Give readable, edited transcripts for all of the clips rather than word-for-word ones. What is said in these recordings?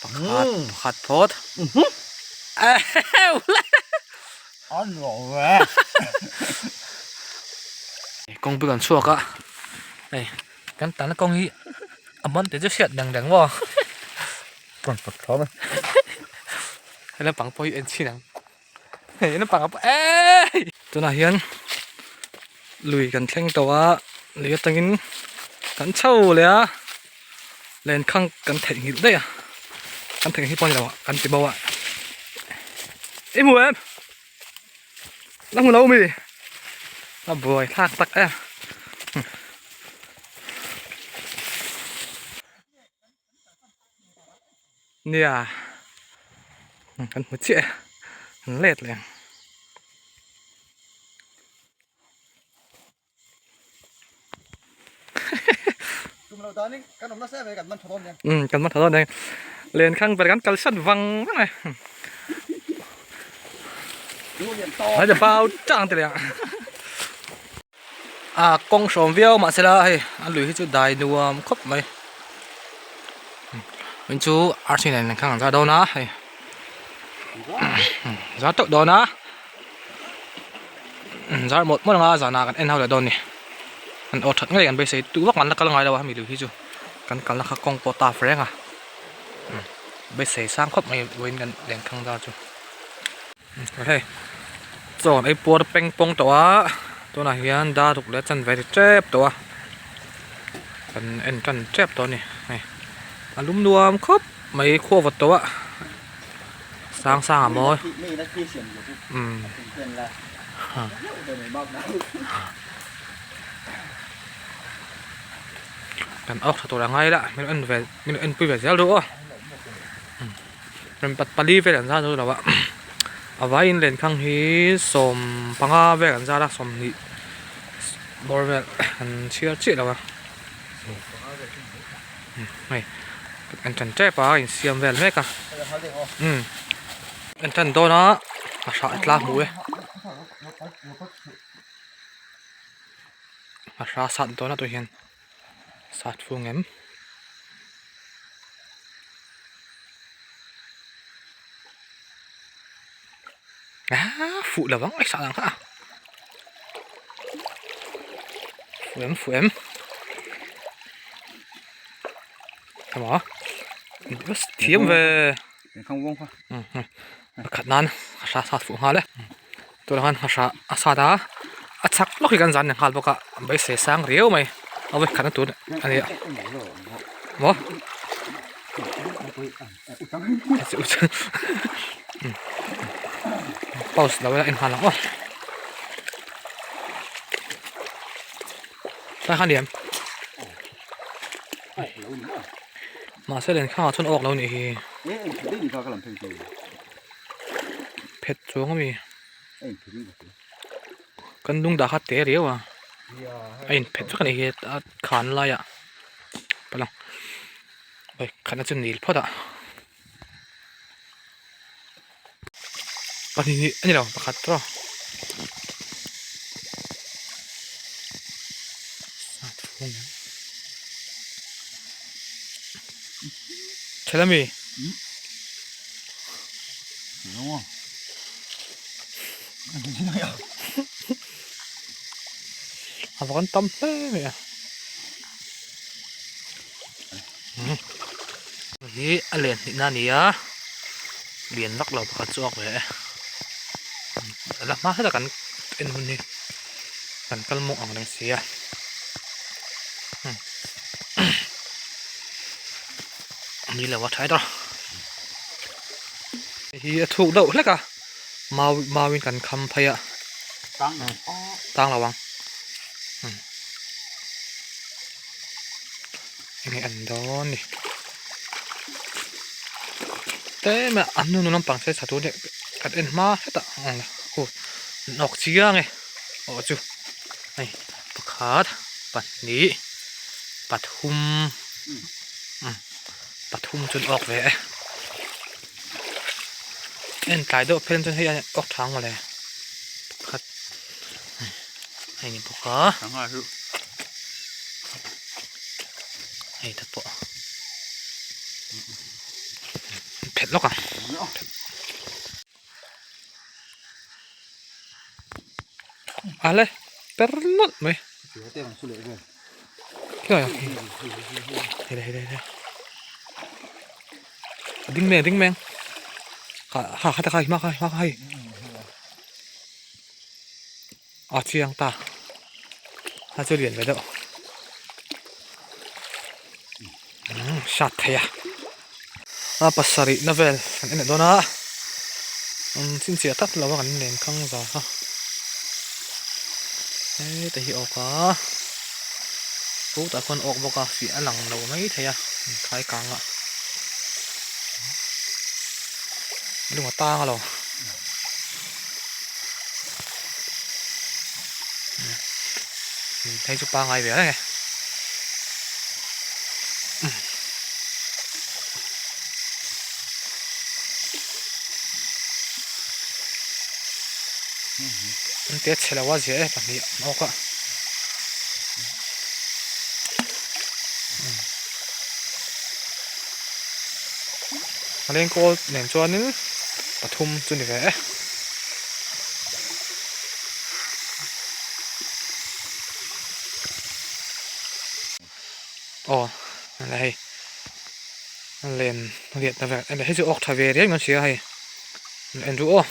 Pakhat pakhat phawt. An lo ve. Kawng pui kan chhuak a. Hei kan tana kawng hi a man te chu hriat dang dang maw. Kan pat thlam e. Hei lampang pawh hi en chhin ang. Hei lampang pawh eii. Tunah hian lui kan thleng tawh a lui atangin kan chho leh a lenkhang kan theihnghilh daih a kan theihnghilh pawh a ni lo kan ti bo a i hmu em la hmu lo mi a buai thlak tak em. Nia kan hmu chiah e an let leh ang. Um kan man tha dawn eng len khang ber kan kal sat vang vang e ai te pau chang te leh ang a kawng hrawm viau mahse la hei a lui hi chu dai nuam khawp mai in chu arsi nen khang an zar dawn a hei zar teuh dawn a zar mawlh mawlh anga zanah kan en ho leh dawn a ni an aw that ngei kan beisei duh vak an la kal ngai lo a hemi lui hi chu kan kalna kha kawng pawh taf reng a beisei sang khawp mai vawiin kan lenkhang zar chu. Hei chaw an ei puar peng pawng tawh a tunah hian dar ruk leh chanve ri tep tawh a kan en tan tep tawh a ni hei a lum nuam khawp mai khua vawt tawh a sang sang a mawi umm kan awk tha tur a ngai la min en ve min en pui ve zel duh aw. Rempat pali vel an zar zo lo a a vaiin lenkhang hi 15 vel an zar a 20 bawr vel an chhiar chiah lo a hei an tan tep a insiam vel mek a umm an tan dawn a a hrah tla hmu e a hrah sat dawn a tawh hian. Sat fung em? Ah, fuh lo vang ai sah ang kha. Fuh em, fuh em. Tama. Thiam ve. Pakhat nan a hra sat fuh nghal e. Tunah khan hmasa a sat a a chak lawk hi kan zan leh nghal bawk a beisei sang riau mai a vawi khatna tur a ni a maw pause lo ila en nghal ang aw tlai khan liam mahse len khangah chuan awk lo nih hi. Phet chuang ami kan lung dah kha te riau a a in phet vek anih hi a khan lai ah palang hei khatna chu nil phawt a pahnih a ni lo pakhat tawh thel ami. A va kan tam hle mai a hi a len hnih na a ni a lian vak lo pakhat chu a awk ve e a la hma hret a kan en hun hi kan kal mawk ang reng si a. Ni lo a tha e hi a thuk deuh hlek a mau mau in kan kham phei a tang lo ang enge an dawn ni tlem a an nu lampang se tha tur kan en hma hetah aw nawk chiang e aw chu hei pakhat pahnih pathum. Pathum chu an awk ve e. En tlai deuh phel chuan hei an awk tha ang mawle. Pakhat hei ni bawk a. Hei te pawh. Phet lawk ang. Ale per nawlh mai. Hei hei hei. Ding meng ding meng. Kha kha kha kha hma kha hma kha hei. A chiang ta. A chu lian ve deuh. Hriat theih a. A pasarih na vel kan en leh dawn a. Chhinchhiah tak lo a kan len khang za kha. Heta hi awk a. Kutah khuan awk bawk a fiah a lang lo mai thei a khai kang a. Lung a tang a lo. Hei chu pangai ve reng e. An te chhe lo a zia e pahnih an awk a. A lengkawl nen chuanin pathum chu ni ve e. Aw ela hei len riat na vel ela hei chu awk tha ve riai mai sia hei en duh aw.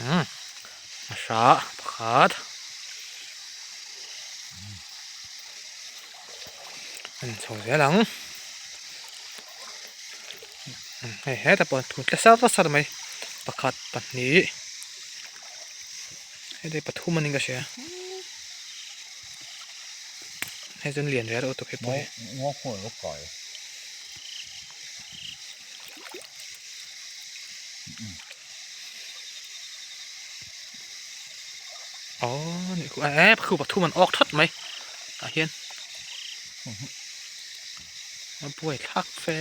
Umm a hrah pakhat an chho zel ang hei hetah pawh thut tla sar sar mai pakhat pahnih heti pathum a ni ka hria hei chuan lian ve reuh tawp hei pawh hi. Aww ni khu eh khu pathum an awk that mai tah hian a buai thlak fe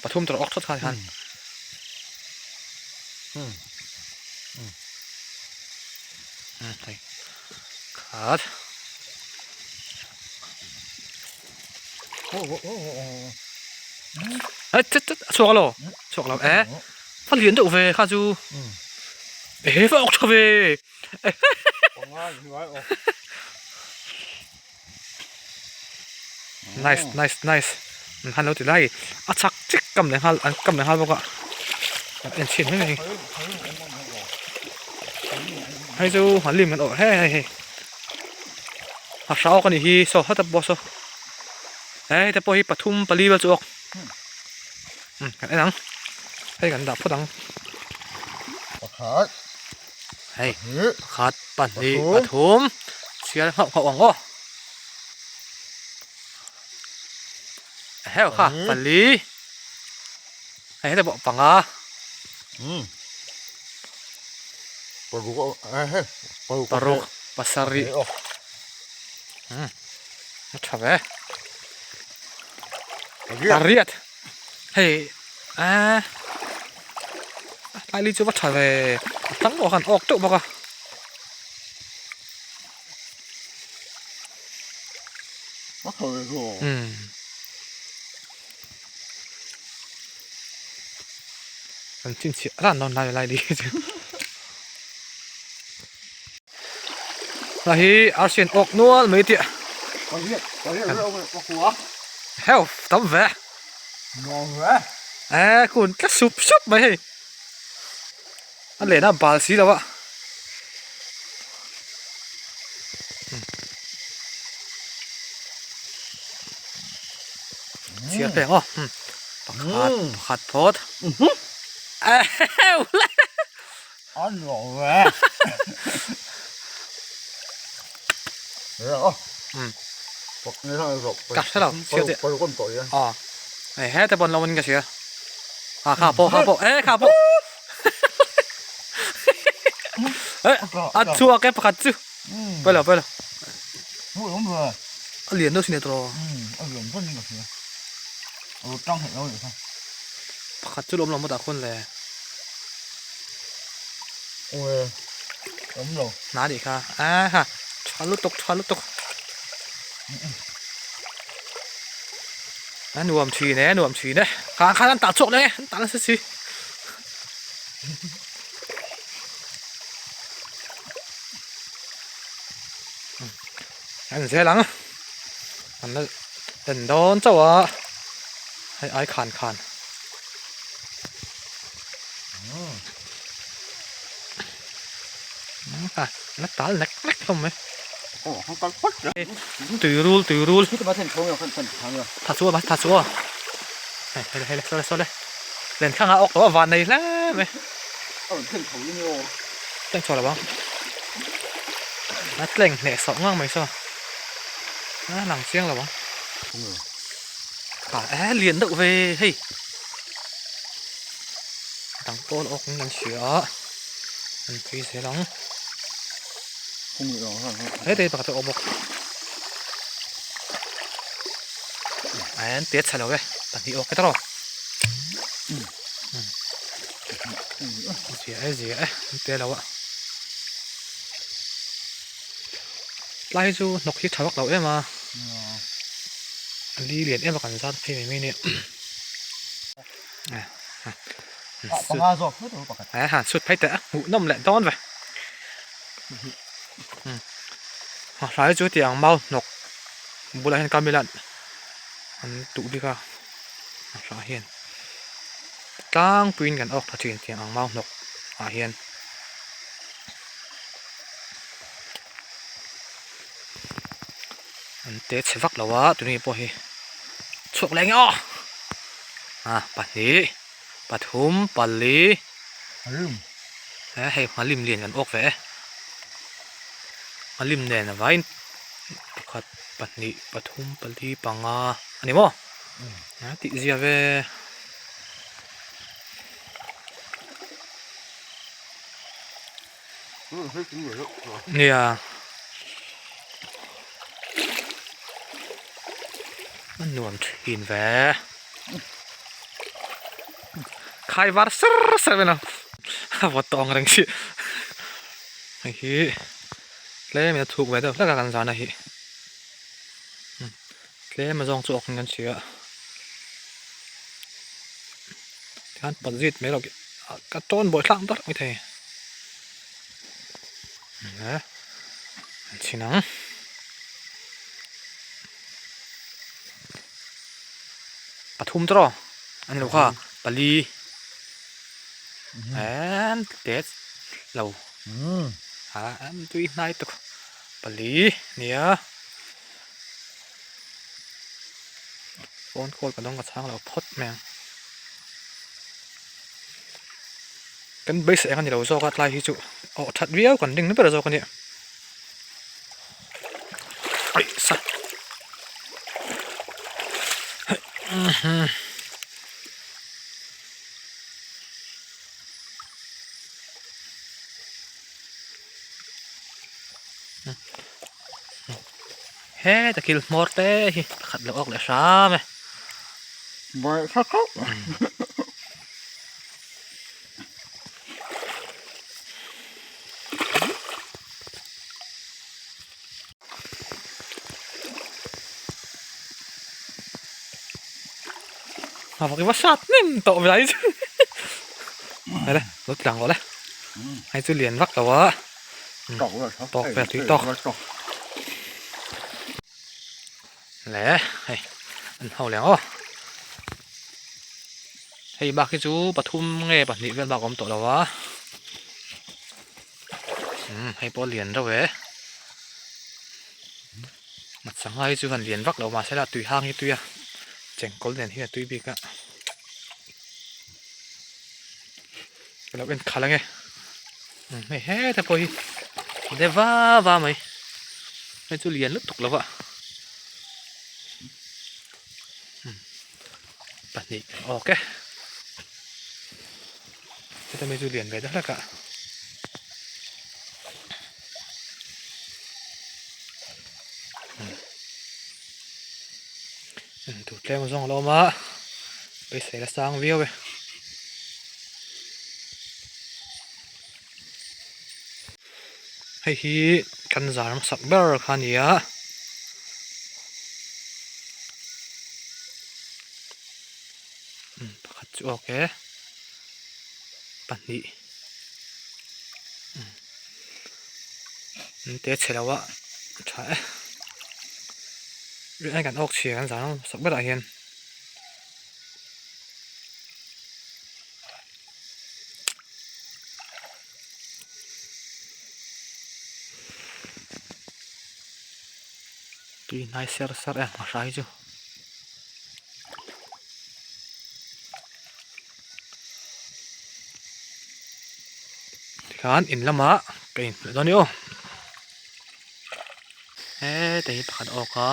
pathum tur awk that khan khan hei khat. Ê chut chut a chhuak alo chhuak lo e a lian deuh ve kha chu ehe va awk tha ve nice nice nice an han lo ti lai a chak chik kam leh nghal an kam leh nghal bawk a en chhin mai mai hei chu han lim an awrh he hei hei. A hra awk a nih hi saw hawt a pawh saw hei te pawh hi pathum pali vel chu awk umm kan en ang hei kan dah phawt ang pakhat hei pakhat pahnih pathum chhiar nghauh nghauh ang aw heu kha pali hei heta pawh panga umm paruk eh paruk paruk pasarih umm a tha ve pariat hei eh tlai li chu va tha ve a tang pawh khan awk teuh bawk a. Umm. Kan chhinchhiah ran dawn lai lai li chu. Hna hi arsian awk nual mai tih. Heuh tam ve. Eh kun tlat sup sup mai hei. A lehna a bal si lo a. Chhiar peng aw. Pakhat pakhat phawt. Eheu le. An lo ve. Ka hre lo chhiar teh. Aw. Hei heta pawn lo in ka hria. Ha kha pawh kha pawh eh kha pawh. Eh a chhuak e pakhat chu. Pawi lo pawi lo. A lian deuh sin e tawh. Pakhat chu lawm lo maw tah khawn le. Awm lo. Hna nih kha. Aha, tha lutuk, tha lutuk. A nuam thin e, nuam thin e. Kha khan an tah chhuak leh e, an tah nasa si. An zel ang. An la en dawn chauh a. Hei ai khan khan. A la tal nek nek hlawm mai. Tuirul tuirul. Tha chu a tha chu a. Hei hei hei saw le saw le. Len thlang a awk tawh a van nei hle mai. Tleng chho lo ang. A tleng hneh sawh ngang mai saw. A lang chiang lo ang. A e lian deuh ve hei. Dang pawl awk in kan hria a an phei zel ang hete pakhat a awm bawk an te chhe lo e pahnih awk tawh zia e zia e an te lo a tlai hi chu hnawk hi tha vak lo em a a li lian em a kan zat phei mai mai nia. Han chhut phei teh a hmuh nawm leh dawn ve hlai chu tiang mau hnawk bulah hian kamila an tuh bik a hrah hian tlangpuiin kan awk tha thin tiang ang mau hnawk ah hian. An te chhe vak lo a tuni pawh hi chhuak leh nge aw a pahnih pathum pali he hei hmalim lian kan awk ve e hmalim nen a vaiin pakhat pahnih pathum pali panga a ni maw a tih zia ve. Nia a nuam thin ve khai var ser ser vel a a vawt tawh ang reng si hei hi tlem in a chhuk ve deuh hlek a kan zan a hi tlem a zawng chu awk in kan hria tikhan pawt zit mai loh ka tawn buai thlak dawrh mai thei an chhin ang pathum tawh rawh a ni lo kha pali en te lo a an tui hnai tuk pali nia. Phone call ka dawng ka chhang lo phawt mai ang. Kan beisei ang a ni lo zawk a tlai hi chu awh that viau kan ring ber zawk a nia. Aih sa. Heta kil hmawr te hi pakhat lo awk leh hram e. Buai tha khawp. A vak i va hrat hnem tawh ve ai chu. Hele, lo ti lang rawh le. Hei chu lian vak lo a. Tawk ve tui tawk. Le, hei an ho leh ang aw. Hei bak hi chu pathum nge pahnih vel bak a awm tawh lo a. Hei pawh a lian reuh e. Sangha hi chu han lian vak lo mahse la tui hang hi tui a chengkawl nen hian a tui bik a. Ka lo en khalh ange hei heta pawh hi de va va mai hei chu lian lutuk lo va pahnih awk e heta mi chu lian ve deuh hlek a. Tur tlem zawng a lo awm a beisei la sang viau e. Hei hi kan zar hmasak ber kha a ni a. Pakhat chu awk e pahnih an te chhe lo a tha e rih kan awk chhia kan zar hmasak berah hian. Tui hnai ser ser em a hrai chu. Tikhan in lamah ka inhmuh dawn a ni aw. Heta hi pakhat awk a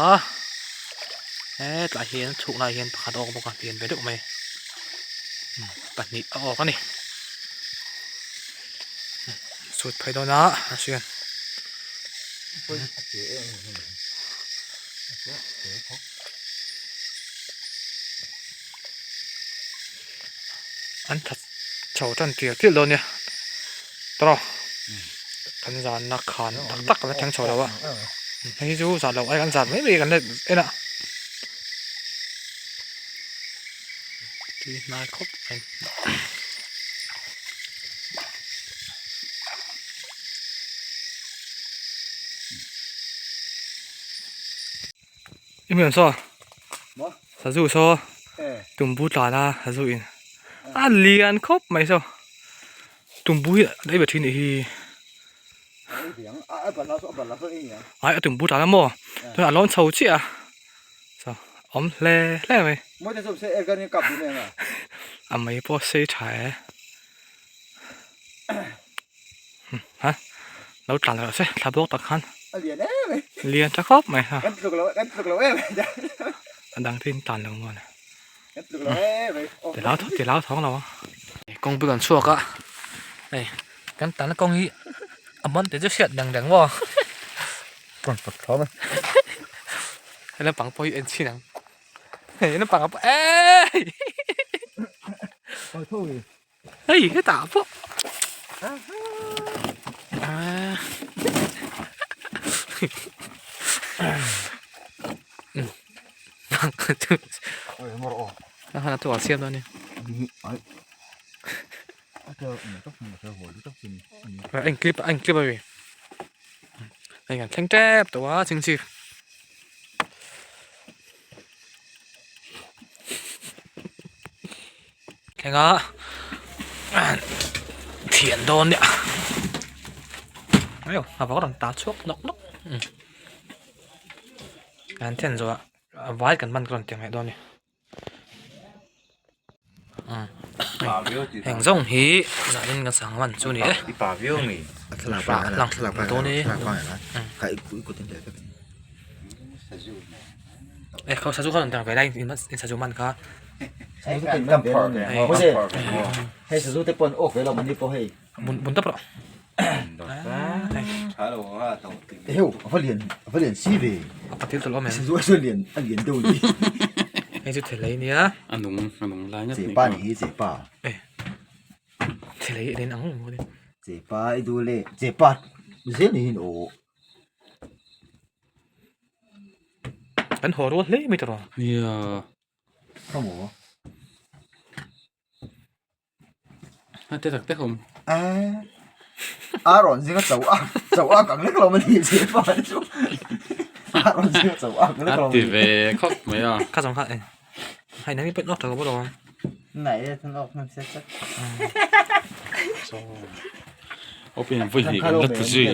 hetlai hian chhuk lai hian pakhat awk bawk a lian ve deuh mai pahnih a awk a ni chhut phei dawn a a hriat. An that chho tan tial tial dawn nia tawrh kan zanna khan tak tak kan la thleng chho lo a hei hi chu zan loh ai kan zan mai mai kan la en a tui hnai khawp mai. I hmuh saw sazu saw tumbu tlan a sazu in a lian khawp mai saw tumbu hi a daih ve thin nih hi ai a tumbu tlan a maw chuan a lawn chho chiah a saw awm hle hle mai a mei pawh a sei tha e. Ha lo tlan rawh se thla bawk tak khan a lian em mai lian tha khawp mai ha kan tluk lo kan tluk lo em mai a dang te in tan lo maw kan tluk lo em mai ti lau ti lau thawng lo a kawng pui kan chhuak a hei kan tan kawng hi a man te chu hriat dang dang maw kan fak thawm a hei lampang pawh hi en chhin ang hei lampang ah pawh eii Hei hetah pawh a siam dawn a ni a en clip a en clip a mi hei kan thleng tep tawh a chingchip. Thlenga thian dawn nia aio a vawk rawn ta chhuak nawk nawk an thian zawh ah vai kan man ka rawn ti ang leh dawn a ni heng zawng hi zanin kan sangha man chu a ni e lang dawn e. E kho sazu kha rawn tang ve lai in sazu man kha. Hei sazu te pawn awk ve lo mani pawh hei. Bun bun tap rawh. Eheu a va lian a va lian si ve. A patil tawlh awm em. Sazu a lian a lian deuh ni. Hei chu thelei nia. A nung a nung lai ngat ni. Chepa ni hi chepa. E thelei a lian ang ang maw. Chepa i duh le chepa zel ni hin aw. Kan haw rual hle mai tawh. Nia. Khawmaw. A te tak te awm. A a rawn zinga cho a cho a kang lek lo mai ni che pa chu. A rawn zinga cho a kang lek lo. A ti ve khawp mai a. Kha zawng kha e. Hei nang hi pawh nawk tha ko bawk lo. Nai le thun awk hman se chak. Open vui hnih kan la thu zui.